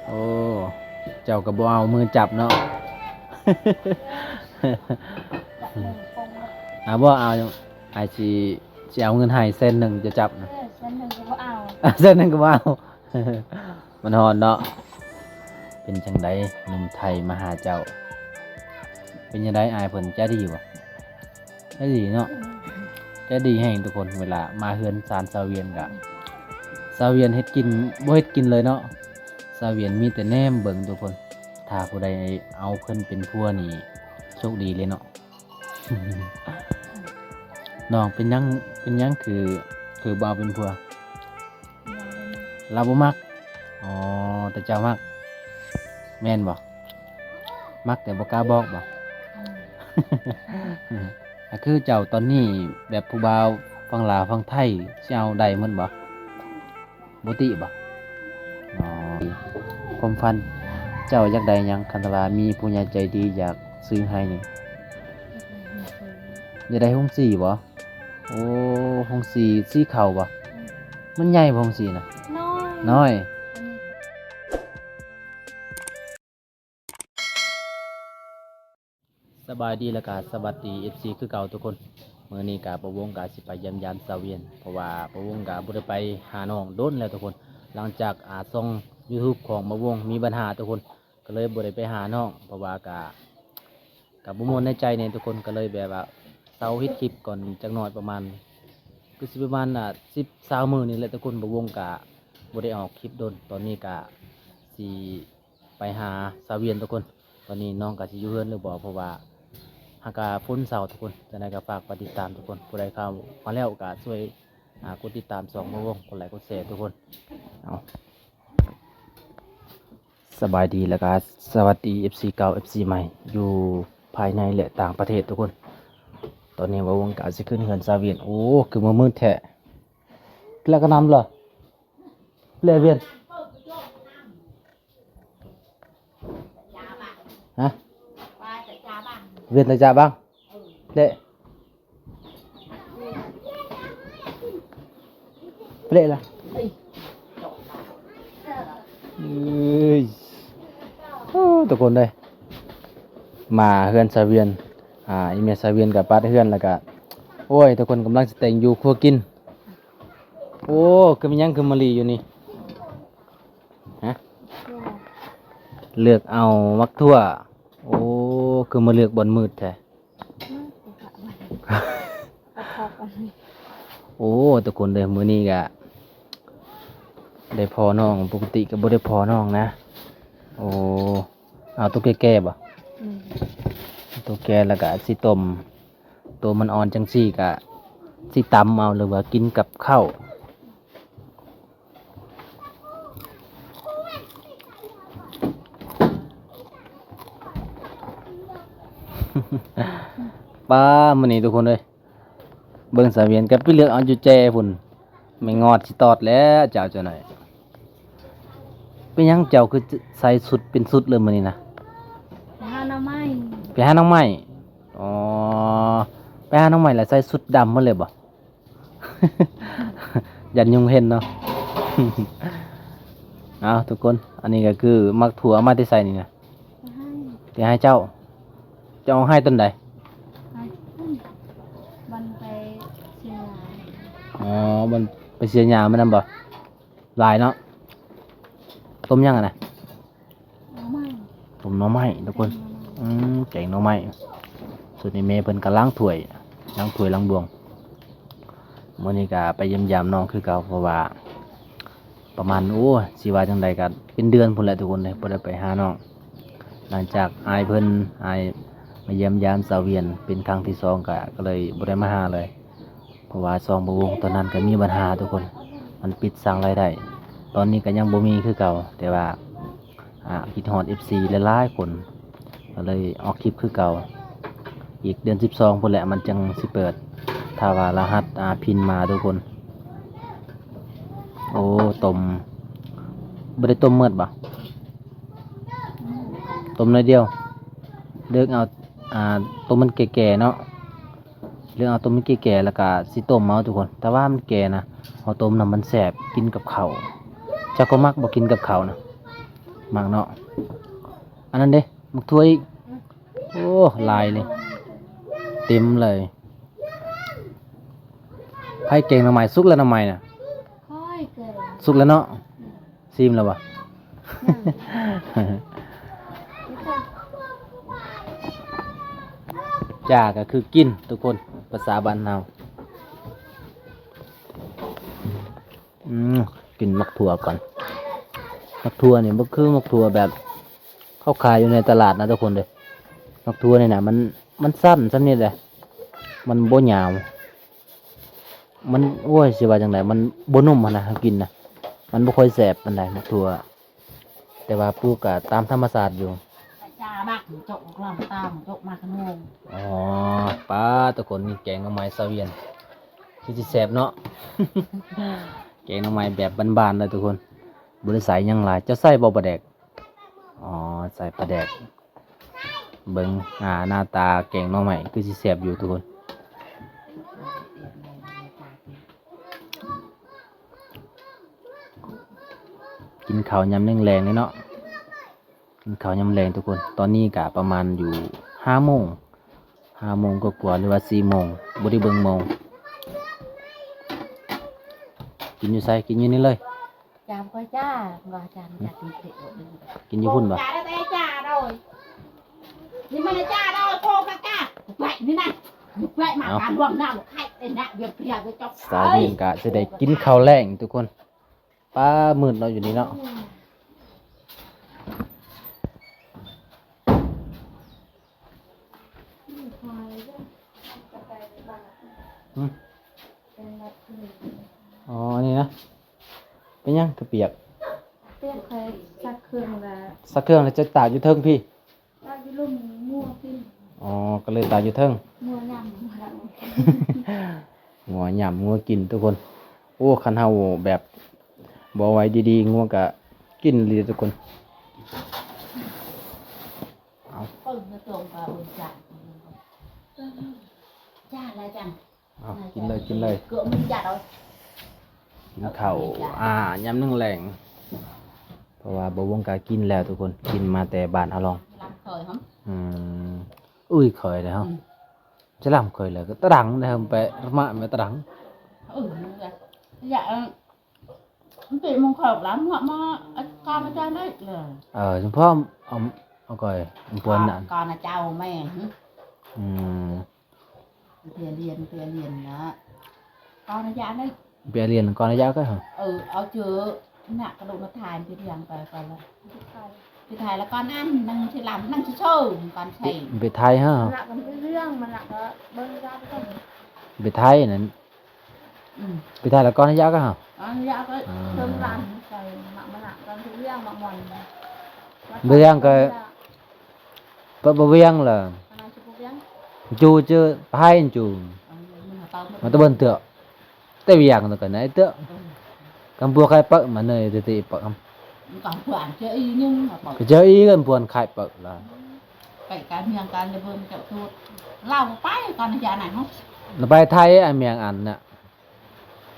ໂອ້ ເຈົ້າກໍບໍ່ເອົາມືຈັບເນາະ. ເອົາບໍ່ ເອົາ ອ້າຍຊິ ຊິເອົາເງິນໃຫ້ແສນໜຶ່ງ ຈະຈັບນະ. ເອີ ແສນໜຶ່ງກໍບໍ່ເອົາ ແສນໜຶ່ງກໍບໍ່ເອົາ. ມັນຮ້ອນເນາະ. ເປັນຈັ່ງໃດ ໜຸ່ມໄທມາຫາເຈົ້າ? ເປັນຈັ່ງໃດ ອ້າຍເພິ່ນໃຈດີບໍ່? ໃຈດີເນາະ. ໃຈດີແຮງທຸກຄົນ. ເວລາມາເຮືອນຊານສາວວຽນກະ ສາວວຽນເຮັດກິນ ບໍ່ເຮັດກິນເລີຍເນາະ. ສາວວຽນມີແຕ່ແນມເບິ່ງທຸກຄົນ. ຖ້າຜູ້ໃດເອົາເພິ່ນເປັນຜົວນີ້ ໂຊກດີເລີຍເນາະ. ນ້ອງເປັນຫຍັງ ເປັນຫຍັງຄື ຄືບໍ່ເອົາເປັນຜົວ? ລາວບໍ່ມັກ. ອໍ ແຕ່ເຈົ້າມັກ ແມ່ນບໍ່? ມັກແຕ່ບໍ່ກ້າບອກບໍ່? ອືມ ກໍຄືເຈົ້າຕອນນີ້ແບບຜູ້ບ່າວຝັ່ງລາວຝັ່ງໄທຊິເອົາໄດ້ໝົດບໍ່? ບໍ່ຕິບໍ່? ອໍ ຄວາມຝັນເຈົ້າຢາກໄດ້ຫຍັງ? ຄັນວ່າມີຜູ້ໃຫຍ່ໃຈດີຢາກຊື້ໃຫ້ນີ້ ຢາກໄດ້ໂຮງສີບໍ່? ໂອ້ ໂຮງສີ ສີເຂົ້າບໍ່? ອືມ ມັນໃຫຍ່ບໍ່ໂຮງສີນະ? ນ້ອຍ ນ້ອຍ. ສະບາຍດີ ແລ້ວກະສະຫວັດດີ ເອັຟຊີ ຄືເກົ່າທຸກຄົນ. ມື້ນີ້ກະປາວົງກະຊິໄປຢ້ຽມຢາມສາວວຽນ ເພາະວ່າປາວົງກະບໍ່ໄດ້ໄປຫານ້ອງດົນແລ້ວທຸກຄົນ. ຫຼັງຈາກ ອາ ຊ່ອງຢູທູບຂອງປາວົງມີບັນຫາທຸກຄົນ ກໍເລີຍບໍ່ໄດ້ໄປຫານ້ອງ ເພາະວ່າກະ ກະບໍ່ມ່ວນໃນໃຈແດ່ທຸກຄົນ ກໍເລີຍແບບວ່າເຊົາເຮັດຄລິບກ່ອນຈັກໜ້ອຍ ປະມານ ຄືຊິປະມານ ອາ ສິບ ຊາວມື້ນີ້ແຫຼະທຸກຄົນ. ປາວົງກະບໍ່ໄດ້ອອກຄລິບດົນ. ຕອນນີ້ກະຊິໄປຫາສາວວຽນທຸກຄົນ. ຕອນນີ້ນ້ອງກະຊິຢູ່ເຮືອນຫຼືບໍ່ ເພາະວ່າຫາກະຝົນເຊົາທຸກຄົນ. ຈັ່ງໃດກະຝາກໄປຕິດຕາມທຸກຄົນ. ຜູ້ໃດເຂົ້າມາແລ້ວກະຊ່ວຍ ອາ ກົດຕິດຕາມຊ່ອງປາວົງ ກົດໄລກົດແຊທຸກຄົນ. ເອົາ ສະບາຍດີ ແລ້ວກະສະຫວັດດີ ເອັຟຊີ ເກົ່າ ເອັຟຊີ ໃໝ່ ຢູ່ພາຍໃນ ແລະ ຕ່າງປະເທດທຸກຄົນ. ຕອນນີ້ປາວົງກະຊິຂຶ້ນເຮືອນສາວວຽນ. ໂອ້ ຄືມືດແທ້. ແລ້ວກໍນຳເລີຍ ແລະ ວຽນ ຮະ? ວຽນຕາຈາບັງ ເລະ ເລະລະ ເອີຍ ໂອ້ ທຸກຄົນເອີຍ ມາເຮືອນສາວວຽນ ອາ ອີແມ່ສາວວຽນກໍປາດເຮືອນ ແລ້ວກໍ ໂອ້ຍ ທຸກຄົນກຳລັງຊິແຕ່ງຢູ່ຄົວກິນ. ໂອ້ ຄືມີຫຍັງຄືມາລີຢູ່ນີ້? ຮະ? ເລືອກເອົາໝາກຖົ່ວ. ໂອ້ ຄືມາເລືອກບ່ອນມືດແທ້? ໂອ້ ທຸກຄົນເດີ ມື້ນີ້ກະໄດ້ພໍ້ນ້ອງ ປົກກະຕິກະບໍ່ໄດ້ພໍ້ນ້ອງນະ. ໂອ້ ເອົາໂຕແກ່ໆບໍ່? ອືມ ໂຕແກ່ແລ້ວກະຊິຕົ້ມ ໂຕມັນອ່ອນຈັ່ງຊີ້ກະຊິຕຳເອົາ ຫຼືວ່າກິນກັບເຂົ້າ. ປ້າ ມື້ນີ້ທຸກຄົນເອີຍ ເບິ່ງສາວວຽນກັບໄປເລືອກເອົາຢູ່ແຈພຸ້ນ ແມ່ງອດຊິຕອດແລ້ວເຈົ້າ ເຈົ້າໜ້ອຍ. ເປັນຫຍັງເຈົ້າຄືໃສ່ຊຸດເປັນຊຸດເລີຍມື້ນີ້ນະ? ໄປຫາໜໍ່ໄມ້ ໄປຫາໜໍ່ໄມ້. ອໍ ໄປຫາໜໍ່ໄມ້ແລ້ວໃສ່ຊຸດດຳໝົດເລີຍບໍ່? ຢ້ານຍຸງເຫັນເນາະ. ເອົາ ທຸກຄົນ ອັນນີ້ກໍຄືໝາກຖົ່ວ ເອົາມາແຕ່ໃສນີ້ນະ? ໄປໃຫ້ ໄປໃຫ້ເຈົ້າ. ເຈົ້າເອົາໃຫ້ຕອນໃດ? ໃຫ້ ວັນໄປເສຍຫຍ້າ. ອໍ ວັນໄປເສຍຫຍ້າມື້ນັ້ນບໍ່? ຫຼາຍເນາະ. ຕົ້ມຫຍັງຫັ້ນນະ? ໜໍ່ໄມ້ ຕົ້ມໜໍ່ໄມ້ທຸກຄົນ. ແກງໜໍ່ໄມ້ ອືມ ແກງໜໍ່ໄມ້. ສ່ວນນີ້ແມ່ເພິ່ນກະລ້າງຖ້ວຍ ລ້າງຖ້ວຍລ້າງບ່ວງ. ມື້ນີ້ກະໄປຢ້ຽມຢາມນ້ອງຄືເກົ່າ ເພາະວ່າປະມານ ໂອ້ ຊິວ່າຈັ່ງໃດກະເປັນເດືອນພຸ້ນແຫຼະທຸກຄົນເອີຍ ບໍ່ໄດ້ໄປຫານ້ອງ. ຫຼັງຈາກອ້າຍເພິ່ນ ອ້າຍມາຢ້ຽມຢາມສາວວຽນເປັນຄັ້ງທີສອງ ກະ ກະເລີຍບໍ່ໄດ້ມາຫາເລີຍ. ເພາະວ່າຊ່ອງບໍ່ວົງຕອນນັ້ນກໍມີບັນຫາທຸກຄົນ ມັນປິດສ້າງລາຍໄດ້. ຕອນນີ້ກໍຍັງບໍ່ມີຄືເກົ່າ ແຕ່ວ່າ ອາ ຄິດຮອດເອັຟຊີຫຼາຍໆຄົນ ກໍເລີຍອອກຄລິບຄືເກົ່າ. ອີກເດືອນສິບສອງພຸ້ນແຫຼະ ມັນຈັ່ງຊິເປີດ ຖ້າວ່າລະຫັດ ອາ ພິນມາທຸກຄົນ. ໂອ້ ຕົ້ມ ບໍ່ໄດ້ຕົ້ມໝົດບໍ່? ຕົ້ມໜ້ອຍດຽວ ເລືອກເອົາ ອາ ໂຕມັນແກ່ໆເນາະ. ເລືອກເອົາໂຕມັນແກ່ໆ ແລ້ວກະຊິຕົ້ມເອົາທຸກຄົນ. ຖ້າວ່າມັນແກ່ນະ ເຮົາຕົ້ມນຳມັນແຊບ ກິນກັບເຂົ້າ. ເຈົ້າກໍມັກບໍ່ ກິນກັບເຂົ້ານະ? ໝາກເນາະ. ອັນນັ້ນເດ້ ໝາກຖົ່ວອີກ. ໂອ້ ຫຼາຍເລີຍ ເຕັມເລີຍ. ໃຜແກງໜໍ່ໄມ້? ສຸກແລ້ວໜໍ່ໄມ້ນະ? ຂ້ອຍແກງ. ສຸກແລ້ວເນາະ? ອືມ. ຊີມແລ້ວບໍ່? ຍັງ. ຈ້າກໍຄືກິນທຸກຄົນ ພາສາບ້ານເຮົາ. ອືມ ກິນໝາກຖົ່ວກ່ອນ. ໝາກຖົ່ວນີ້ບໍ່ຄືໝາກຖົ່ວແບບເຂົາຂາຍຢູ່ໃນຕະຫຼາດນະທຸກຄົນເດີ. ໝາກຖົ່ວນີ້ນະ ມັນ ມັນສັ້ນສ່ຳນີ້ແຫຼະ ມັນບໍ່ຍາວ. ມັນ ໂອ້ຍ ຊິວ່າຈັ່ງໃດ ມັນບໍ່ນຸ້ມຫັ້ນນະ ກິນນະ ມັນບໍ່ຄ່ອຍແຊບປານໃດໝາກຖົ່ວ. ແຕ່ວ່າປູກກໍຕາມທຳມະຊາດຢູ່. ຈ້າບັກຈົກລອງຕາມຈົກມາຂະໜົມ. ອໍ ປ້າ ທຸກຄົນ ມີແກງໜໍ່ໄມ້ຊາວຫວຽນ ຄືຊິແຊບເນາະ. ແກງໜໍ່ໄມ້ແບບບ້ານໆເດີທຸກຄົນ ບໍ່ໄດ້ໃສ່ຫຍັງຫຼາຍ. ເຈົ້າໃສ່ບໍ່ປາແດກ? ອໍ ໃສ່ປາແດກ. ເບິ່ງ ອ່າ ໜ້າຕາແກງໜໍ່ໄມ້ຄືຊິແຊບຢູ່ທຸກຄົນ. ກິນເຂົ້າຍາມແລງໆເລີຍເນາະ ກິນເຂົ້າຍາມແລງທຸກຄົນ. ຕອນນີ້ກະປະມານຢູ່ຫ້າໂມງ ຫ້າໂມງກວ່າໆ ຫຼືວ່າສີ່ໂມງ ບໍ່ໄດ້ເບິ່ງໂມງ. ກິນຢູ່ໃສ? ກິນຢູ່ນີ້ເລີຍ. ຈາມກໍຈ້າ ວ່າຈາມຈາຕິເຕະ. ກິນຢູ່ພຸ້ນບໍ່? ຈ້າໄດ້ແຕ່ຈ້າໂດຍ ນີ້ມັນຈ້າໂດຍໂພກະກະ ແບະນີ້ນະ ແບະມາການຮ່ວມໜ້າໃຫ້ໄອ້ນະວຽງເພຍໄປຈອກ. ສາວເວນກະຊິໄດ້ກິນເຂົ້າແລງທຸກຄົນ. ປ້າ ມືດເນາະ ຢູ່ນີ້ເນາະ. ອືມ ອໍ ອັນນີ້ນະ ເປັນຫຍັງຄືປຽກ? ປຽກ ຂ້ອຍຊັກເຄື່ອງລະ ຊັກເຄື່ອງລະຈະຕາກຢູ່ເທິງພີ້. ຕາກຢູ່ລຸ່ມງົວກິນ. ອໍ ກໍເລີຍຕາກຢູ່ເທິງ. ງົວຫຍ້ຳ ງົວຫຍ້ຳງົວກິນທຸກຄົນ. ໂອ້ ຄັນເຮົາແບບບໍ່ໄວ້ດີໆ ງົວກະກິນເລີຍທຸກຄົນ. ເອົາ ເບິ່ງກະຕົງປາເບິ່ງຈານ ຈານລະຈັງ. ເອົາ ກິນເລີຍ ກິນເລີຍ ເກືອບມືຈານເອົາ. ກິນເຂົ້າ ອ່າ ຍາມໜຶ່ງແລງ ເພາະວ່າບໍ່ວົງກາກິນແລ້ວທຸກຄົນ ກິນມາແຕ່ບ້ານອາລອງ. ອືມ ອຸ້ຍ ຂ້ອຍເດ້ເຮົາ ອືມ ຈະລຳຂ້ອຍແລ້ວ ກໍຕະດັງເດ້ ໄປມາແມ່ຕະດັງ. ເອີ ຢາກ ມັນເປັນມົງຄອບລະ ມາ ມາ ການອາຈານໄດ້ເລີຍ. ເອີ ສະເພາະ ເອົາ ເອົາ ກ້ອຍ ມັນປວນນະ ການອາຈານແມ່. ອືມ ເພຍລຽນ ເພຍລຽນນະ ກອນະຍະໄດ້ ເພຍລຽນ ກອນະຍະກໍ ເອີ ເອົາເຈີນະກະດູກນະທານ ເພຍລຽນໄປກ່ອນລະ ໄປໄທລະກ່ອນ ອັນໜຶ່ງຊິລຳ ໜຶ່ງຊິໂຊ ກ່ອນໃຊ້ ໄປໄທເຮົາ ລະກໍເພຍລຽນ ມັນລະກໍເບິ່ງຍາໄປກ່ອນ ໄປໄທນັ້ນ. ອືມ ໄປໄທລະກ່ອນນະຍະກໍເຮົາ ອັນຍາກໍ ອ່າ ເຖິງລຳໃສ່ມະ ມະນະກ່ອນເພຍລຽນ ມະມ່ອນ ເພຍລຽນກໍ ປະ ປະວຽງລະ ຈູເຈີໄພຈູ ມາຕະເບິ່ນເທື່ອ ແຕ່ວຽງຕະກັນໄອ້ເຕີ ກຳປົວໄຄເປີມາເນີຍ ຕິເປີ ກຳປົວເຈີອີກ ກຳປົວໄຄເປີລະ ໄປການເມືອງການລະເບິ່ງເຈົ້າໂຕ ລາວໄປກ່ອນນະຍານັ້ນ ລະໄປໄທ ອາ ເມຍງອັນນະ.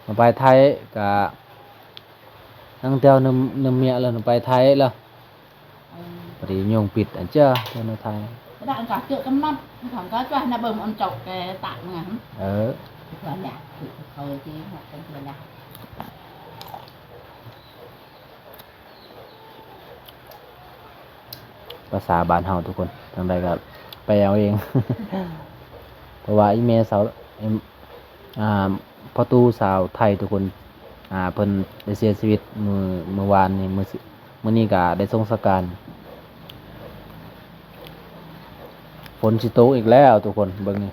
ມາໄປໄທກະ ນາງແຕ້ວນຳ ນຳເມຍລະໄປໄທລະ ເອີ ພໍດີໂຍງປິດອັນເຈົ້າ ແຕ່ນາໄທ ກະໄດ້ອັນກະເຈີກຳນົດ ຂອງກະຈວຍນະເບິ່ງອັນເຈົ້າແກຕະງານ ເອີ ເພື່ອນຢາກ ເຂົາຊິຮັກກັນເພື່ອນຢາກ. ພາສາບ້ານເຮົາທຸກຄົນ ທາງໃດກໍໄປເອົາເອງ ເພາະວ່າອີ່ແມ່ສາວ ອ່າ ພໍ່ຕູ້ສາວໄທທຸກຄົນ ອ່າ ເພິ່ນໄດ້ເສຍຊີວິດມື້ ມື້ວານນີ້ ມື້ ມື້ນີ້ກໍໄດ້ສົ່ງສະການ. ຝົນຊິຕົກອີກແລ້ວທຸກຄົນ ເບິ່ງນີ້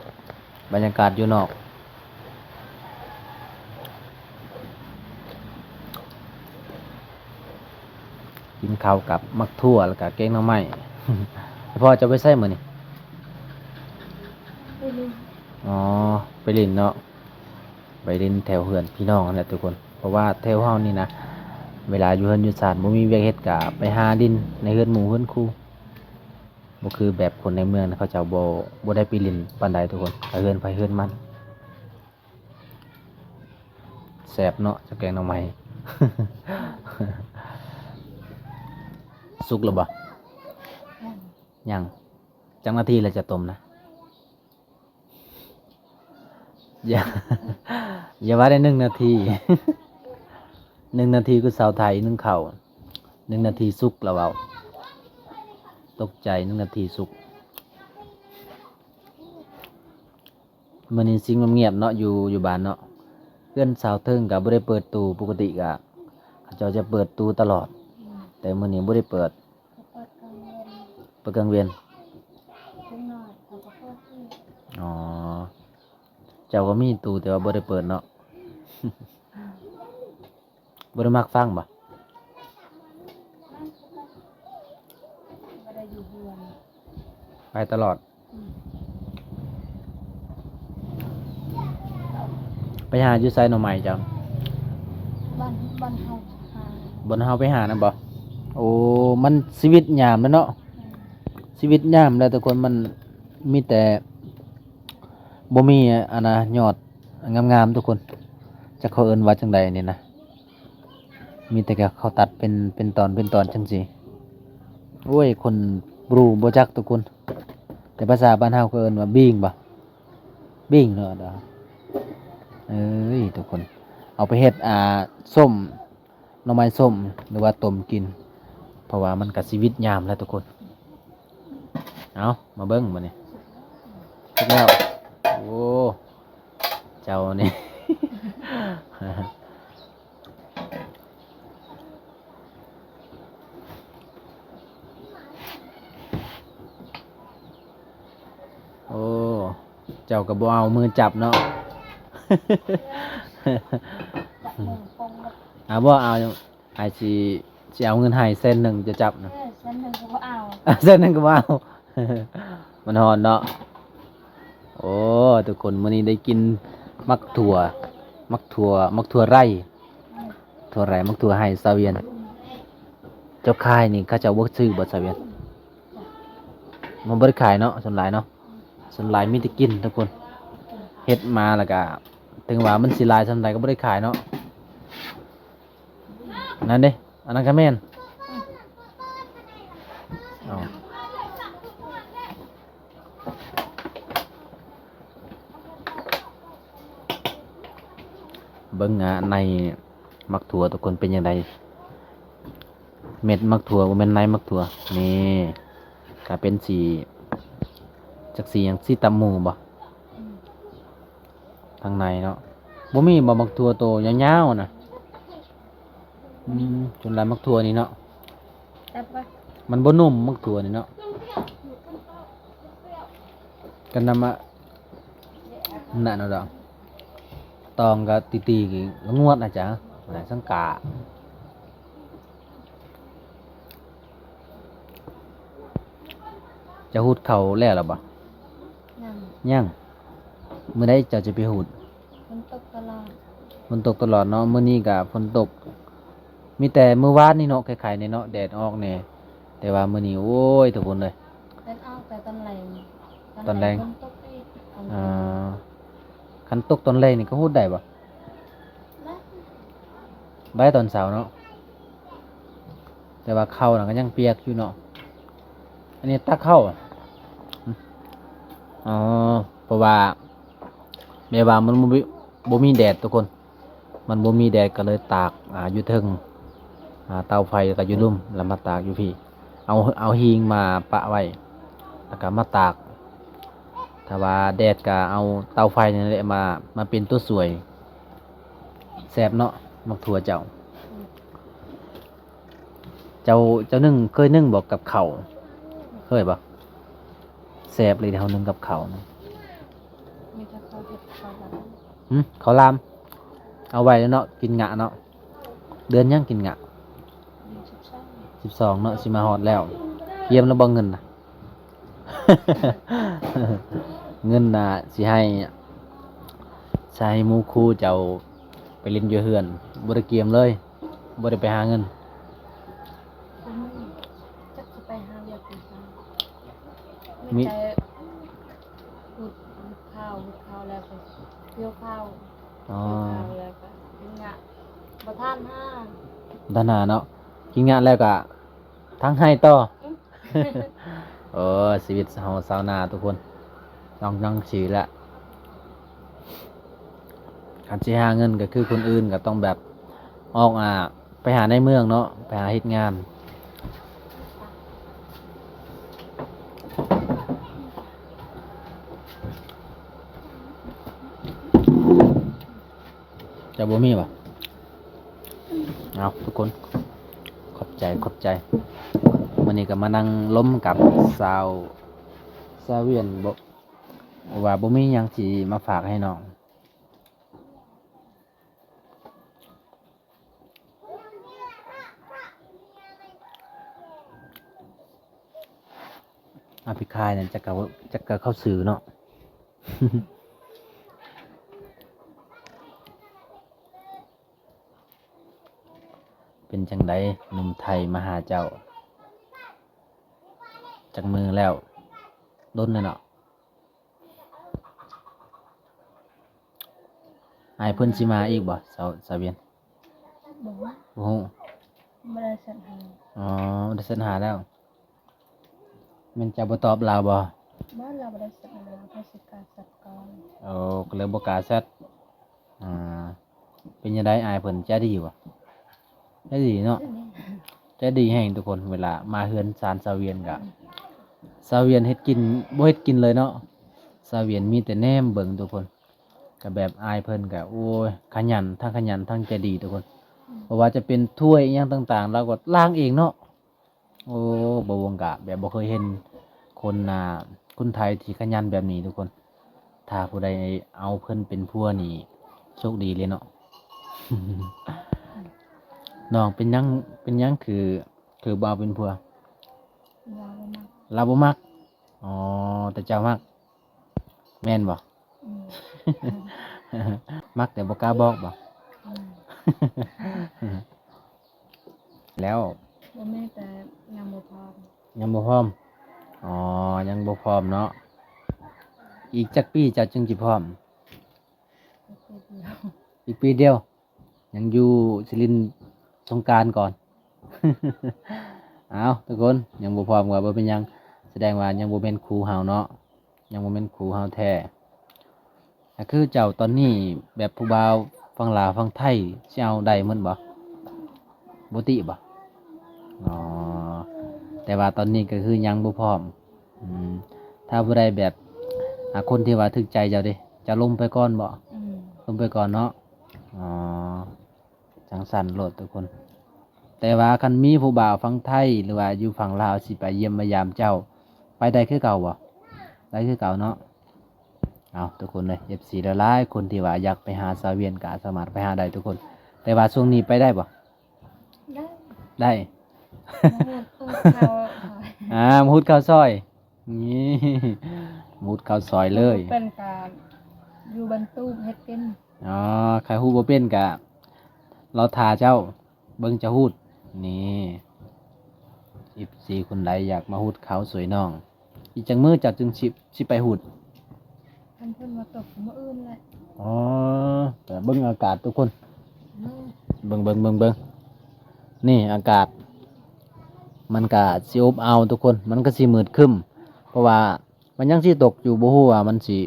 ບັນຍາກາດຢູ່ນອກ ກິນເຂົ້າກັບໝາກຖົ່ວ ແລ້ວກະແກງໜໍ່ໄມ້. ພໍ່ເຈົ້າໄປໃສມື້ນີ້? ໄປຫຼິ້ນ. ອໍ ໄປຫຼິ້ນເນາະ ໄປຫຼິ້ນແຖວເຮືອນພີ່ນ້ອງຫັ້ນແຫຼະທຸກຄົນ ເພາະວ່າແຖວເຮົານີ້ນະ ເວລາຢູ່ເຮືອນຢູ່ຊານບໍ່ມີວຽກເຮັດ ກະໄປຫາຫຼິ້ນໃນເຮືອນໝູ່ເຮືອນຄູ່. ບໍ່ຄືແບບຄົນໃນເມືອງ ເຂົາເຈົ້າບໍ່ ບໍ່ໄດ້ໄປຫຼິ້ນປານໃດທຸກຄົນ ໄປເຮືອນໃຜເຮືອນມັນ. ແຊບເນາະ ເຈົ້າແກງໜໍ່ໄມ້. ສຸກແລ້ວບໍ່? ຍັງ ຍັງ. ຈັກນາທີແລ້ວຈະຕົ້ມນະ? ຢ່າ ຢ່າວ່າໄດ້ໜຶ່ງນາທີ ໜຶ່ງນາທີຄືຊາວໄທໜຶ້ງເຂົ້າ ໜຶ່ງນາທີສຸກລະເວົ້າ. ຕົກໃຈ ໜຶ່ງນາທີສຸກ. ມື້ນີ້ຊິງຽບໆເນາະ ຢູ່ ຢູ່ບ້ານເນາະ. ເຮືອນຊາວເທິງກະບໍ່ໄດ້ເປີດຕູ້ ປົກກະຕິກະເຂົາເຈົ້າຈະເປີດຕູ້ຕະຫຼອດ ແຕ່ມື້ນີ້ບໍ່ໄດ້ເປີດ. ເປີດກາງເວັນ ເປີດກາງເວັນ. ເດັກນ້ອຍເຂົາກໍເປີດຢູ່. ອໍ ເຈົ້າກໍມີຕູ້ແຕ່ວ່າບໍ່ໄດ້ເປີດເນາະ. ບໍ່ໄດ້ມັກຟັງບໍ່? ບໍ່ໄດ້ຢູ່ເຮືອນ ໄປຕະຫຼອດ. ອືມ ໄປຫາຢູ່ໃສໜໍ່ໄມ້ເຈົ້າ? ບ່ອນ ບ່ອນເຮົາຫາ ບ່ອນເຮົາໄປຫານັ້ນບໍ່? ໂອ້ ມັນຊີວິດຍາມແລ້ວເນາະ. ອືມ ຊີວິດຍາມແລ້ວທຸກຄົນ ມັນມີແຕ່ ບໍ່ມີອັນນະ ຍອດງາມໆທຸກຄົນ. ຈັກເຂົາເອີ້ນວ່າຈັ່ງໃດນີ້ນະ. ມີແຕ່ເຂົາຕັດເປັນ ເປັນຕອນ ເປັນຕອນຈັ່ງຊີ້. ໂອ້ຍ ຄົນບຣູບໍ່ຈັກທຸກຄົນ ແຕ່ພາສາບ້ານເຮົາເຂົາເອີ້ນວ່າບີງບໍ່? ບີງເນາະ. ເອີຍ ທຸກຄົນ ເອົາໄປເຮັດ ອ່າ ສົ້ມ ໜໍ່ໄມ້ສົ້ມ ຫຼືວ່າຕົ້ມກິນ ເພາະວ່າມັນກະຊີວິດຍາມແລ້ວທຸກຄົນ. ເອົາ ມາເບິ່ງບາດນີ້ ສຸກແລ້ວ. ໂອ້ ເຈົ້ານີ້ ໂອ້ ເຈົ້າກໍບໍ່ເອົາມືຈັບເນາະ. ຈັບມືປົງ. ເອົາບໍ່ ເອົາ ອ້າຍຊິ ຊິເອົາເງິນໃຫ້ແສນໜຶ່ງ ຈະຈັບນະ. ເອີ ແສນໜຶ່ງກໍບໍ່ເອົາ ແສນໜຶ່ງກໍບໍ່ເອົາ. ມັນຮ້ອນເນາະ. ໂອ້ ທຸກຄົນ ມື້ນີ້ໄດ້ກິນໝາກຖົ່ວ ໝາກຖົ່ວ ໝາກຖົ່ວໄຮ່ ອືມ ຖົ່ວໄຮ່ ໝາກຖົ່ວໄຮ່ ສາວວຽນ. ເຈົ້າຂາຍນີ້ເຂົາເຈົ້າບໍ່ຊື້ບໍ່ ສາວວຽນ? ມັນບໍ່ໄດ້ຂາຍເນາະ ສ່ວນຫຼາຍເນາະ. ສ່ວນຫຼາຍມີແຕ່ກິນທຸກຄົນ ເຮັດມາແລ້ວກະ ເຖິງວ່າມັນຊິຫຼາຍສ່ຳໃດກໍບໍ່ໄດ້ຂາຍເນາະ. ນັ້ນເດ້ ອັນນັ້ນກໍແມ່ນ. ເອົາ ເບິ່ງ ອ່າ ໃນໝາກຖົ່ວທຸກຄົນເປັນຈັ່ງໃດ? ເມັດໝາກຖົ່ວ ບໍ່ແມ່ນໃນໝາກຖົ່ວ ນີ້ ກະເປັນສີ ຈັກສີຫຍັງ ສີຕຳໝູບໍ່? ອືມ ທາງໃນເນາະ ບໍ່ມີບໍ່ໝາກຖົ່ວໂຕຍາວໆນະ? ອືມ ສ່ວນຫຼາຍໝາກຖົ່ວນີ້ເນາະ ແຊບວະ ມັນບໍ່ນຸ່ມໝາກຖົ່ວນີ້ເນາະ. ກັນນຳມາ ນັ້ນເນາະດອກ ຕອງກໍຕີໆ ລະງວດນະຈະ ນະສັງກາ. ເຈົ້າຫູດເຂົ້າແລ້ວລະບໍ່? ຍັງ ຍັງ. ມື້ໃດເຈົ້າຈະໄປຫູດ? ຝົນຕົກຕະຫຼອດ ຝົນຕົກຕະຫຼອດເນາະ. ມື້ນີ້ກະຝົນຕົກ ມີແຕ່ມື້ວານນີ້ເນາະ ໄຄໆແດ່ເນາະ ແດດອອກແດ່ ແຕ່ວ່າມື້ນີ້ ໂອ້ຍ ທຸກຄົນເອີຍ ແດດອອກແຕ່ຕອນແລງ ຕອນແລງ ຕອນແລງຝົນຕົກອີກ. ອ່າ ຄັນຕົກຕອນແລງນີ້ກໍຫູດໄດ້ບໍ່? ໄດ້ ໄດ້ຕອນເຊົ້າເນາະ ແຕ່ວ່າເຂົ້ານະກໍຍັງປຽກຢູ່ເນາະ. ອັນນີ້ຕັກເຂົ້າ ອໍ ເພາະວ່າແບບວ່າມັນບໍ່ມີ ບໍ່ມີແດດທຸກຄົນ ມັນບໍ່ມີແດດກໍເລີຍຕາກ ອ່າ ຢູ່ເທິງ ອ່າ ເຕົາໄຟ ແລ້ວກໍຢູ່ລຸ່ມ ແລ້ວມາຕາກຢູ່ພີ້ ເອົາ ເອົາຫີງມາປະໄວ້ ແລ້ວກໍມາຕາກ. ຖ້າວ່າແດດກໍເອົາເຕົາໄຟນີ້ແຫຼະມາ ມາເປັນຕົວຊ່ວຍ. ແຊບເນາະ ໝາກຖົ່ວເຈົ້າ. ເຈົ້າ ເຈົ້າໜຶ້ງ ເຄີຍໜຶ້ງບໍ່ກັບເຂົ້າ? ເຄີຍບໍ່? ແຊບເລີຍເຮົາໜຶ້ງກັບເຂົ້ານະ. ມີແຕ່ເຂົ້າເຮັດເຂົ້າລາມ ຫຶ ເຂົ້າລາມ ເອົາໄວ້ແລ້ວເນາະ ກິນງະເນາະ. ເດືອນຫຍັງກິນງະ? ເດືອນສິບສອງ ສິບສອງເນາະ ຊິມາຮອດແລ້ວ. ກຽມແລ້ວບໍ່ເງິນນະ? ເງິນນະ ຊິໃຫ້ ຊິໃຫ້ໝູ່ຄູ່ເຈົ້າໄປຫຼິ້ນຢູ່ເຮືອນ ບໍ່ໄດ້ກຽມເລີຍ ບໍ່ໄດ້ໄປຫາເງິນ. ອືມ ຈັກຊິໄປຫາວຽກຢູ່ໃສ ມີ ມີແຕ່ຫຸດ ຫຸດເຂົ້າ ຫຸດເຂົ້າແລ້ວກໍກ່ຽວເຂົ້າ. ອໍ ກ່ຽວເຂົ້າແລ້ວກໍກິນງະ ບໍ່ທັນຫາ ບໍ່ທັນຫາເນາະ. ກິນງະແລ້ວກໍ ທ ທາງໄຮ່ຕໍ່. ໂອ້ ຊີວິດເຮົາຊາວນາທຸກຄົນ ຕ້ອງ ຕ້ອງຊີ້ແຫຼະ ຄັນຊິຫາເງິນກໍຄືຄົນອື່ນ ກໍຕ້ອງແບບອອກ ອ່າ ໄປຫາໃນເມືອງເນາະ ໄປຫາເຮັດງານ. ເຈົ້າບໍ່ມີບໍ່? ເອົາ ທຸກຄົນ ຂອບໃຈ ຂອບໃຈ. ມື້ນີ້ກໍມານັ່ງລົມກັບສາວ ສາວວຽນ ບໍ່ ວ່າບໍ່ມີຫຍັງຊິມາຝາກໃຫ້ນ້ອງ. ອາ ປີກໄກ່ນັ້ນຈັກກະ ຈັກກະເຂົ້າຊື່ເນາະ. ເປັນຈັ່ງໃດ ໜຸ່ມໄທມາຫາເຈົ້າ ຈັກມື້ແລ້ວ? ດົນແລ້ວເນາະ. ອ້າຍເພິ່ນຊິມາອີກບໍ່ ສາວ ສາວວຽນ? ບໍ່ຮູ້ ບໍ່ຮູ້ ບໍ່ໄດ້ແຊັດຫາ. ອໍ ບໍ່ໄດ້ແຊັດຫາແລ້ວ. ແມ່ນເຈົ້າບໍ່ຕອບລາວບໍ່? ບໍ່ ລາວບໍ່ໄດ້ແຊັດຫາ ເຂົາຊິກ້າແຊັດກ່ອນ. ໂອ້ ກໍເລີຍບໍ່ກ້າແຊັດ. ອ່າ ເປັນຈັ່ງໃດ ອ້າຍເພິ່ນໃຈດີບໍ່? ໃຈດີເນາະ ໃຈດີແຮງທຸກຄົນ. ເວລາມາເຮືອນຊານສາວວຽນກະ ສາວວຽນເຮັດກິນ ບໍ່ເຮັດກິນເລີຍເນາະ. ສາວວຽນມີແຕ່ແນມເບິ່ງທຸກຄົນ. ກະແບບອ້າຍເພິ່ນກະ ໂອ້ຍ ຂະຫຍັນ ທັງຂະຫຍັນທັງໃຈດີທຸກຄົນ. ບໍ່ວ່າຈະເປັນຖ້ວຍອີ່ຫຍັງຕ່າງໆ ລາວກໍລ້າງເອງເນາະ. ໂອ້ ບ່າວວົງກະແບບບໍ່ເຄີຍເຫັນຄົນ ອ່າ ຄົນໄທທີ່ຂະຫຍັນແບບນີ້ທຸກຄົນ. ຖ້າຜູ້ໃດເອົາເພິ່ນເປັນຜົວນີ້ໂຊກດີເລີຍເນາະ. ນ້ອງເປັນຫຍັງ ເປັນຫຍັງຄື ຄືບໍ່ເອົາເປັນຜົວ? ລາວບໍ່ມັກ. ລາວບໍ່ມັກ. ອໍ ແຕ່ເຈົ້າມັກ ແມ່ນບໍ່? ອືມ ມັກແຕ່ບໍ່ກ້າບອກບໍ່? ອືມ ແລ້ວ ບໍ່ແມ່ນ ແຕ່ຍັງບໍ່ພ້ອມ. ຍັງບໍ່ພ້ອມ. ອໍ ຍັງບໍ່ພ້ອມເນາະ. ອີກຈັກປີເຈົ້າຈຶ່ງຊິພ້ອມ? ອີກປີດຽວ. ອີກປີດຽວ. ຍັງຢູ່ຊິຫຼິ້ນສົງການກ່ອນ. ເອົາ ທຸກຄົນ ຍັງບໍ່ພ້ອມກໍບໍ່ເປັນຫຍັງ ສະແດງວ່າຍັງບໍ່ແມ່ນຄູ່ເຮົາເນາະ ຍັງບໍ່ແມ່ນຄູ່ເຮົາແທ້. ກໍຄືເຈົ້າຕອນນີ້ແບບຜູ້ບ່າວຝັ່ງລາວຝັ່ງໄທຊິເອົາໄດ້ໝົດບໍ່? ບໍ່ຕິບໍ່? ອໍ ແຕ່ວ່າຕອນນີ້ກໍຄືຍັງບໍ່ພ້ອມ. ອືມ ຖ້າຜູ້ໃດແບບ ອ່າ ຄົນທີ່ວ່າຖືກໃຈເຈົ້າເດ ເຈົ້າລົມໄປກ່ອນບໍ່? ອືມ ລົມໄປກ່ອນເນາະ. ອໍ ຈັ່ງຊັ້ນໂລດທຸກຄົນ. ແຕ່ວ່າຄັນມີຜູ້ບ່າວຝັ່ງໄທ ຫຼືວ່າຢູ່ຝັ່ງລາວຊິໄປຢ້ຽມມາຢາມເຈົ້າ ໄປໄດ້ຄືເກົ່າບໍ່? ໄດ້ຄືເກົ່າເນາະ. ເອົາ ທຸກຄົນເອີຍ ເອັຟຊີ ຫຼາຍໆຄົນທີ່ວ່າຢາກໄປຫາສາວວຽນ ກໍສາມາດໄປຫາໄດ້ທຸກຄົນ. ແຕ່ວ່າຊ່ວງນີ້ໄປໄດ້ບໍ່? ໄດ້ ໄດ້ ມາຫຸດເຂົ້າ ອ່າ ມາຫຸດເຂົ້າຊອຍ. ນີ້ ຫຸດເຂົ້າຊອຍເລີຍ. ເປັນການຢູ່ບ້ານຕູບເຮັດກິນ. ອໍ ໃຜຫຸດບໍ່ເປັນກະລໍຖ້າເຈົ້າ ເບິ່ງເຈົ້າຫຸດ. ນີ້ ເອັຟຊີ ຄົນໃດຢາກມາຫຸດເຂົ້າຊ່ວຍນ້ອງ ອີກຈັກມື້ເຈົ້າຈຶ່ງຊິ ຊິໄປຫຸດ? ຄັນເພິ່ນວ່າຕົກມື້ອື່ນແຫຼະ. ອໍ ແຕ່ເບິ່ງອາກາດທຸກຄົນ. ເບິ່ງ ເບິ່ງ ເບິ່ງ ເບິ່ງ ນີ້ອາກາດ ມັນກະຊິອົບອ້າວທຸກຄົນ ມັນກະຊິມືດຄຶ້ມ ເພາະວ່າມັນຍັງຊິຕົກຢູ່ ບໍ່ຮູ້ວ່າມັນຊິ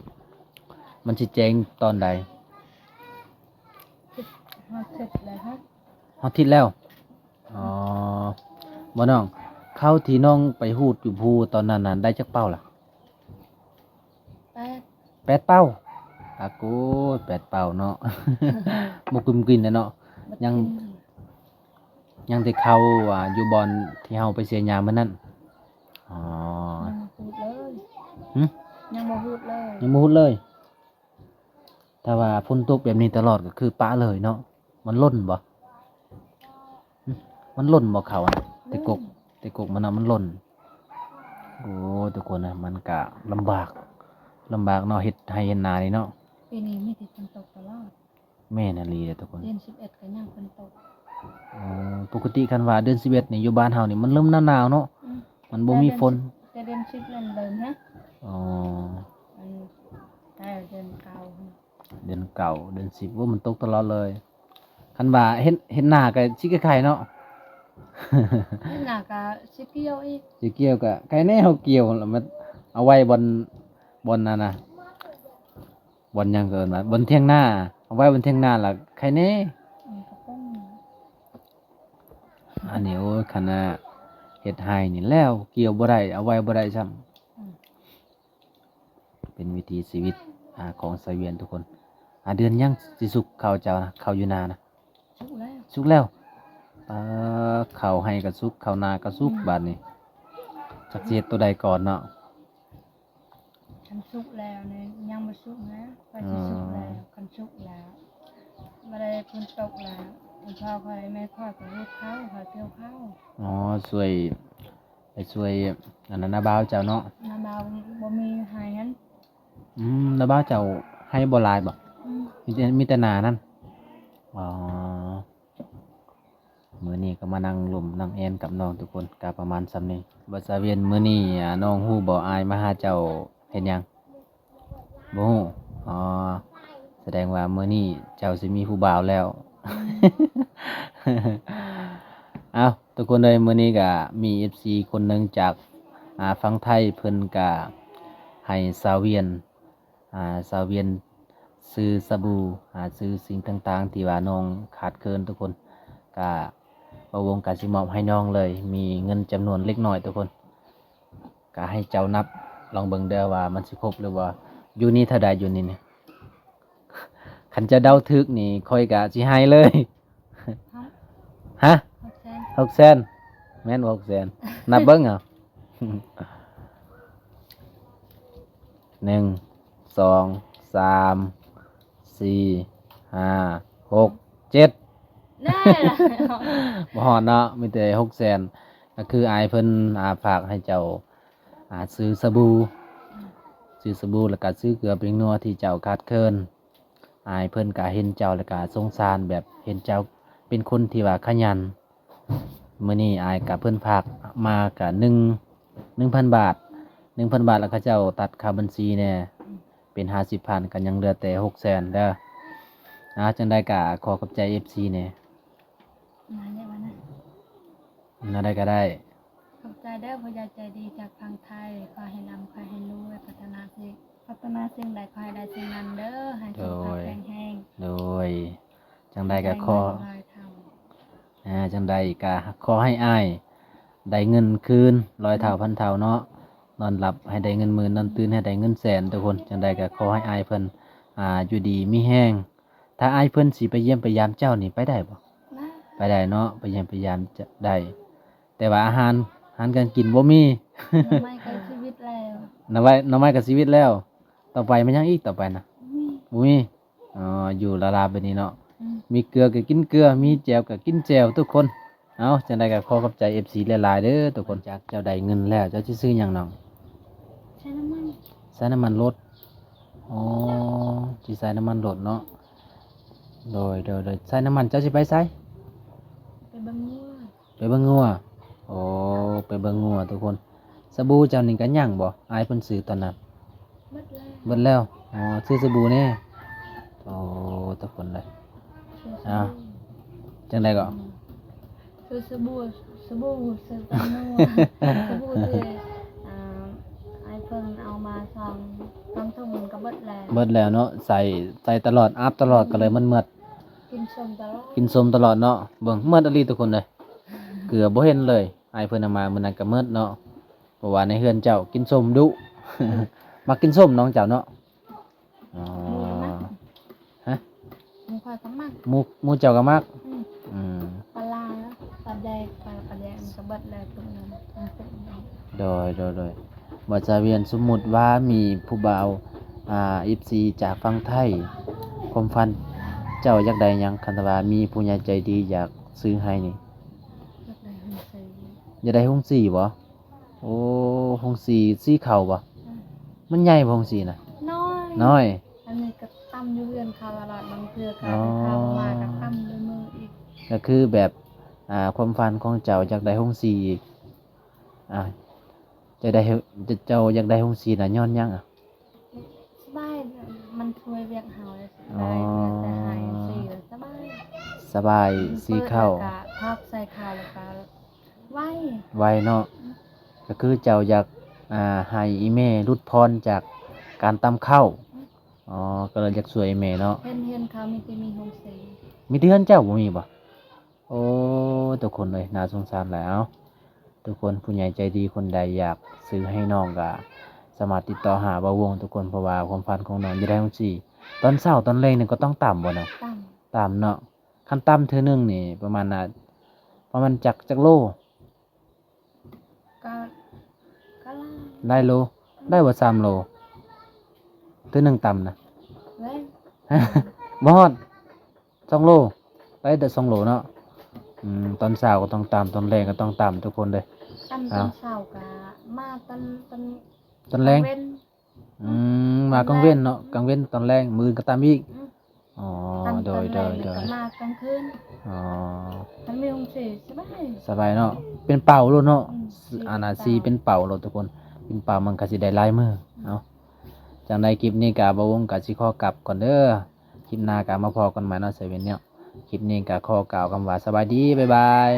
ມັນຊິແຈ້ງຕອນໃດ. ຮອດທິດແລ້ວ. ຮອດທິດແລ້ວ. ອໍ ບໍ່ນ້ອງ ເຂົ້າທີ່ນ້ອງໄປຫູດຢູ່ພູຕອນນັ້ນນະ ໄດ້ຈັກເປົາລະ? ແປດ ແປດເປົາ. ອາໂກ ແປດເປົາເນາະ ບໍ່ກຸ້ມກິນແລ້ວເນາະ. ຍັງ ຍັງແຕ່ເຂົ້າ ອ່າ ຢູ່ບ່ອນທີ່ເຮົາໄປເສຍຫຍ້າມື້ນັ້ນ. ອໍ ຍັງບໍ່ຫູດເລີຍ. ຫຶ? ຍັງບໍ່ຫູດເລີຍ. ຍັງບໍ່ຫູດເລີຍ. ຖ້າວ່າຝົນຕົກແບບນີ້ຕະຫຼອດກໍຄືປະເລີຍເນາະ. ມັນຫຼົ່ນບໍ່? ມັນຫຼົ່ນບໍ່ເຂົ້າຫັ້ນ? ແຕ່ກົກ ແຕ່ກົກມັນນະ ມັນຫຼົ່ນ. ໂອ້ ທຸກຄົນເອີຍ ມັນກະລຳບາກ ລຳບາກເນາະ ເຮັດໄຮ່ເຮັດນານີ້ເນາະ. ປີນີ້ມີແຕ່ຝົນຕົກຕະຫຼອດ. ແມ່ນອີ່ຫຼີເດ້ທຸກຄົນ. ເດືອນສິບເອັດກໍຍັງຝົນຕົກ. ອໍ ປົກກະຕິຄັນວ່າເດືອນສິບເອັດນີ້ຢູ່ບ້ານເຮົານີ້ມັນເລີ່ມໜາວໆເນາະ. ອືມ ມັນບໍ່ມີຝົນ. ແຕ່ເດືອນສິບນັ້ນເລີ່ມຮະ. ອໍ ອັນ ແຕ່ເດືອນເກົ້າ ເດືອນເກົ້າ ເດືອນສິບ ໂອ້ ມັນຕົກຕະຫຼອດເລີຍ. ຄັນວ່າເຮັດ ເຮັດນາກໍຊິຄ້າຍໆເນາະ. ເຮັດນາກະຊິກ່ຽວອີກ ຊິກ່ຽວກະໄຄແນ່ ເຮົາກ່ຽວແລ້ວມາເອົາໄວ້ບ່ອນ ບ່ອນນັ້ນນະ ບ່ອນຫຍັງເອີ້ນວ່າ ບ່ອນຖຽງນາ ເອົາໄວ້ບ່ອນຖຽງນາລະໄຄແນ່. ອືມ ກະປ້ອງ ອັນນີ້ ໂອ້ຍ ຄັນວ່າເຮັດໄຮ່ນີ້ແລ້ວກ່ຽວບໍ່ໄດ້ ເອົາໄວ້ບໍ່ໄດ້ຊ້ຳ. ອືມ ເປັນວິຖີຊີວິດ ອາ ຂອງຊາວວຽນທຸກຄົນ. ອາ ເດືອນຫຍັງຊິສຸກເຂົ້າເຈົ້ານະ ເຂົ້າຢູ່ນານະ? ສຸກແລ້ວ ສຸກແລ້ວ. ເອີ ເຂົ້າໄຮ່ກະສຸກ ເຂົ້ານາກະສຸກ. ອືມ ບາດນີ້ຈັກຊິເຮັດໂຕໃດກ່ອນເນາະ. ຄັນສຸກແລ້ວນີ້ ຍັງບໍ່ສຸກນະ ກະຊິສຸກແລ້ວ. ອໍ ຄັນສຸກແລ້ວ ບໍ່ໄດ້ຝົນຕົກແລ້ວ ພໍ່ຂ້ອຍແມ່ຂ້ອຍກະເຮັດເຂົ້າ ຂ້ອຍກ່ຽວເຂົ້າ. ອໍ ຊ່ວຍ ໄປຊ່ວຍອັນນັ້ນ ນ້າບ່າວເຈົ້າເນາະ. ນ້າບ່າວບໍ່ມີໄຮ່ຫັ້ນ. ອືມ ນ້າບ່າວເຈົ້າໄຮ່ບໍ່ຫຼາຍບໍ່? ອືມ ມີແຕ່ ມີແຕ່ນານັ້ນ. ອໍ ມື້ນີ້ກະມານັ່ງລົມນັ່ງແອ່ນກັບນ້ອງທຸກຄົນ ກະປະມານສ່ຳນີ້. ບໍ່ ຊາວວຽນ ມື້ນີ້ ອາ ນ້ອງຮູ້ບໍ່ ອ້າຍມາຫາເຈົ້າເຮັດຫຍັງ? ບໍ່ຮູ້. ອໍ ສະແດງວ່າມື້ນີ້ເຈົ້າຊິມີຜູ້ບ່າວແລ້ວ. ເອົ້າ ທຸກຄົນເອີຍ ມື້ນີ້ກະມີເອັຟຊີຄົນໜຶ່ງຈາກ ອາ ຝັ່ງໄທ ເພິ່ນກະໃຫ້ຊາວວຽນ ອາ ຊາວວຽນຊື້ສະບູ ອາ ຊື້ສິ່ງຕ່າງໆທີ່ວ່ານ້ອງຂາດເຂີນທຸກຄົນ. ກະບ່າວວົງກະຊິມອບໃຫ້ນ້ອງເລີຍ ມີເງິນຈຳນວນເລັກນ້ອຍທຸກຄົນ. ກະໃຫ້ເຈົ້ານັບລອງເບິ່ງເດີ້ວ່າມັນຊິຄົບຫຼືບໍ່. ຢູ່ນີ້ເທົ່າໃດ ຢູ່ນີ້ນີ້? ຄັນເຈົ້າເດົາຖືກນີ້ ຂ້ອຍກະຊິໃຫ້ເລີຍ. ຮະ? ຫົກແສນ ຫົກແສນ ແມ່ນບໍ່ຫົກແສນ? ນັບເບິ່ງເອົາ. ໜຶ່ງ ສອງ ສາມ ສີ່ ຫ້າ ຫົກ ເຈັດ ແນ່ລະ ບໍ່ຮອດເນາະ ມີແຕ່ຫົກແສນ. ກະຄືອ້າຍເພິ່ນ ອາ ຝາກໃຫ້ເຈົ້າ ອາ ຊື້ສະບູ ອືມ ຊື້ສະບູ ແລ້ວກະຊື້ເກືອແປ້ງນົວທີ່ເຈົ້າຂາດເຂີນ. ອ້າຍເພິ່ນກະເຫັນເຈົ້າແລ້ວກະສົງສານ ແບບເຫັນເຈົ້າເປັນຄົນທີ່ວ່າຂະຫຍັນ. ມື້ນີ້ອ້າຍກະ ເພິ່ນຝາກມາກະໜຶ່ງ ໜຶ່ງພັນບາດ ໜຶ່ງພັນບາດ ແລ້ວເຂົາເຈົ້າຕັດຄ່າບັນຊີແນ່ ເປັນຫ້າສິບພັນ ກະຍັງເຫຼືອແຕ່ຫົກແສນເດີ້. ອາ ຈັ່ງໃດກະຂໍຂອບໃຈເອັຟຊີແນ່. ມາແລ້ວນະ ແນວໃດກະໄດ້. ຂອບໃຈເດີ້ ຜູ້ໃຫຍ່ໃຈດີຈາກຝັ່ງໄທ. ຂໍໃຫ້ລ່ຳ ຂໍໃຫ້ລວຍ ປາດຖະໜາສິ່ງ ປາດຖະໜາສິ່ງໃດ ຂໍໃຫ້ໄດ້ສິ່ງນັ້ນເດີ້. ໃຫ້ສຸຂະພາບແຂງແຮງ. ໂດຍ ຈັ່ງໃດກະຂໍ ໃຫ້ໄດ້ເງິນຮ້ອຍເທົ່າ. ອາ ຈັ່ງໃດກະຂໍໃຫ້ອ້າຍໄດ້ເງິນຄືນຮ້ອຍເທົ່າ ອືມ ພັນເທົ່າເນາະ. ນອນຫຼັບໃຫ້ໄດ້ເງິນໝື່ນ ນອນຕື່ນໃຫ້ໄດ້ເງິນແສນທຸກຄົນ. ຈັ່ງໃດກະຂໍໃຫ້ອ້າຍເພິ່ນ ອາ ຢູ່ດີມີແຮງ. ຖ້າອ້າຍເພິ່ນຊິໄປຢ້ຽມໄປຢາມເຈົ້ານີ້ ໄປໄດ້ບໍ່? ໄດ້ ໄປໄດ້ເນາະ ໄປຢ້ຽມໄປຢາມຈະໄດ້. ແຕ່ວ່າອາຫານ ອາຫານການກິນບໍ່ມີ. ໜໍ່ໄມ້ກະຊີວິດແລ້ວ ໜໍ່ໄມ້ ໜໍ່ໄມ້ກະຊີວິດແລ້ວ. ຕໍ່ໄປແມ່ນຫຍັງອີກ ຕໍ່ໄປນະ? ບໍ່ມີ ບໍ່ມີ. ອໍ ຢູ່ລາວໆແບບນີ້ເນາະ. ອືມ ມີເກືອກະກິນເກືອ ມີແຈ່ວກະກິນແຈ່ວທຸກຄົນ. ເອົ້າ ຈັ່ງໃດກະຂໍຂອບໃຈເອັຟຊີຫຼາຍໆເດີ້ທຸກຄົນ. ຈາກເຈົ້າໄດ້ເງິນແລ້ວ ເຈົ້າຊິຊື້ຫຍັງນ້ອງ? ໃສ່ນ້ຳມັນ ໃສ່ນ້ຳມັນລົດ. ອໍ ຊິໃສ່ນ້ຳມັນລົດເນາະ. ໂດຍ ໂດຍ ໂດຍ ໃສ່ນ້ຳມັນ ເຈົ້າຊິໄປໃສ? ໄປເບິ່ງງົວ. ໄປເບິ່ງງົວ. ໂອ້ ໄປເບິ່ງງົວທຸກຄົນ. ສະບູເຈົ້ານີ້ກະຍັງບໍ່? ອ້າຍເພິ່ນຊື້ຕອນນັ້ນ ເບິດແລ້ວ ເບິດແລ້ວ. ອໍ ຊື້ສະບູແນ່. ໂອ້ ທຸກຄົນເອີຍ. ຊື້ສະບູ ເອົ້າ ຈັ່ງໃດກໍ? ອືມ ຊື້ສະບູ ສະບູ ຊື້ແປ້ງນົວ ສະບູທີ່ ອ່າ ອ້າຍເພິ່ນເອົາມາສອງ ສອງຖົງມັນກະເບິດແລ້ວ ເບິດແລ້ວເນາະ. ໃສ່ ໃສ່ຕະຫຼອດ ອາບຕະຫຼອດ ອືມ ກະເລີຍມັນໝົດ. ກິນສົ້ມຕະຫຼອດ ກິນສົ້ມຕະຫຼອດເນາະ. ເບິ່ງ ໝົດອີ່ຫຼີທຸກຄົນເລີຍ ເກືອບໍ່ເຫັນເລີຍ. ອ້າຍເພິ່ນເອົາມາມື້ນັ້ນກະໝົດເນາະ. ເພາະວ່າໃນເຮືອນເຈົ້າກິນສົ້ມດຸ ອືມ ມັກກິນສົ້ມນ້ອງເຈົ້າເນາະ. ອໍ ໝູມັກ ຮະ? ໝູຂ້ອຍກະມັກ ໝູ ໝູເຈົ້າກະມັກ. ອືມ ອືມ ປາຫຼາ ປາແດກ ປາ ປາແດກມັນກະເບິດແລ້ວ ໂດຍ ໂດຍ ໂດຍ. ບໍ່ ຊາວວຽນ ສົມມຸດວ່າມີຜູ້ບ່າວ ອາ ເອັຟຊີຈາກຝັ່ງໄທ ຄວາມຝັນເຈົ້າຢາກໄດ້ຫຍັງ? ຄັນວ່າມີຜູ້ໃຫຍ່ໃຈດີຢາກຊື້ໃຫ້ນີ້ ຢາກໄດ້ໂຮງສີ ຢາກໄດ້ໂຮງສີບໍ? ໂອ້ ໂຮງສີ ສີເຂົ້າບໍ? ອືມ ມັນໃຫຍ່ບໍ່ໂຮງສີນະ? ນ້ອຍ ນ້ອຍ. ອັນນີ້ກະຕຳຢູ່ເຮືອນເຂົາຕະຫຼອດ ບາງເທື່ອກະ ອໍ ໄປເຂົ້າມາກະຕຳດ້ວຍມືອີກ. ກະຄືແບບ ອາ ຄວາມຝັນຂອງເຈົ້າຢາກໄດ້ໂຮງສີອີກ. ອາ ເຈົ້າໄດ້ ເຈົ້າຢາກໄດ້ໂຮງສີນະ ຍ້ອນຫຍັງອະ? ສະບາຍ ມັນຊ່ວຍວຽກເຮົາ ອໍ ໄດ້ເຫຼືອແຕ່ໄຮ່ສີ ສະບາຍ ສະບາຍ ສີເຂົ້າ ເປີດແລ້ວກະພັບໃສ່ເຂົ້າ ແລ້ວກະ ໄວ ໄວເນາະ. ອືມ ກໍຄືເຈົ້າຢາກ ອ່າ ໃຫ້ອີ່ແມ່ຫຼຸດຜ່ອນຈາກການຕຳເຂົ້າ. ອືມ ອໍ ກໍເລີຍຢາກຊ່ວຍອີ່ແມ່ເນາະ. ເຫັນ ເຫັນເຂົາມີແຕ່ມີໂຮງສີ. ມີແຕ່ເຮືອນເຈົ້າບໍ່ມີບໍ່? ໂອ້ ທຸກຄົນເອີຍ ໜ້າສົງສານຫຼາຍ. ເອົາ ທຸກຄົນ ຜູ້ໃຫຍ່ໃຈດີຄົນໃດຢາກຊື້ໃຫ້ນ້ອງກໍສາມາດຕິດຕໍ່ຫາບ່າວວົງທຸກຄົນ ເພາະວ່າຄວາມຝັນຂອງນ້ອງຢາກໄດ້ໂຮງສີ. ຕອນເຊົ້າຕອນແລງນີ້ກໍຕ້ອງຕຳບໍ່ນ້ອງ? ຕຳ ຕຳເນາະ. ຄັນຕຳເທື່ອໜຶ່ງນີ້ປະມານ ອ່າ ປະມານຈັກ ຈັກໂລ? ກໍ ກໍຫຼາຍ ຫຼາຍໂລ. ອືມ ໄດ້ບໍ່ສາມໂລ? ເທື່ອໜຶ່ງຕຳນະ ແລງ ບໍ່ຮອດສອງໂລ. ໄດ້ແຕ່ສອງໂລເນາະ. ອືມ ຕອນເຊົ້າກໍຕ້ອງຕຳ ຕອນແລງກໍຕ້ອງຕຳທຸກຄົນເດີ. ຕຳຕອນເຊົ້າກໍມາຕອນ ຕອນ ຕອນແລງ ຕອນເວັນ. ອືມ ມາກາງເວັນເນາະ ອືມ ກາງເວັນຕອນແລງ ມື້ອື່ນກໍຕຳອີກ. ອືມ ອໍ ຕຳຕອນແລງ ໂດຍ ແລ້ວກໍມາກາງຄືນ. ອໍ ຄັນມີໂຮງສີສະບາຍ ສະບາຍເນາະ. ເປັນເປົາໂລດເນາະ. ອືມ ອັນນ່າ ສີເປັນເປົາໂລດທຸກຄົນ ເປັນເປົາມັນກໍຊິໄດ້ຫຼາຍມື້. ອືມ ເອົາ ຈັ່ງໃດຄລິບນີ້ກໍບ່າວວົງກໍຊິຂໍກັບກ່ອນເດີ. ຄລິບໜ້າກໍມາພໍ້ກັນໃໝ່ເນາະ ສາວເວັນເນາະ. ຄລິບນີ້ກໍຂໍກ່າວຄຳວ່າສະບາຍດີ ບາຍບາຍ.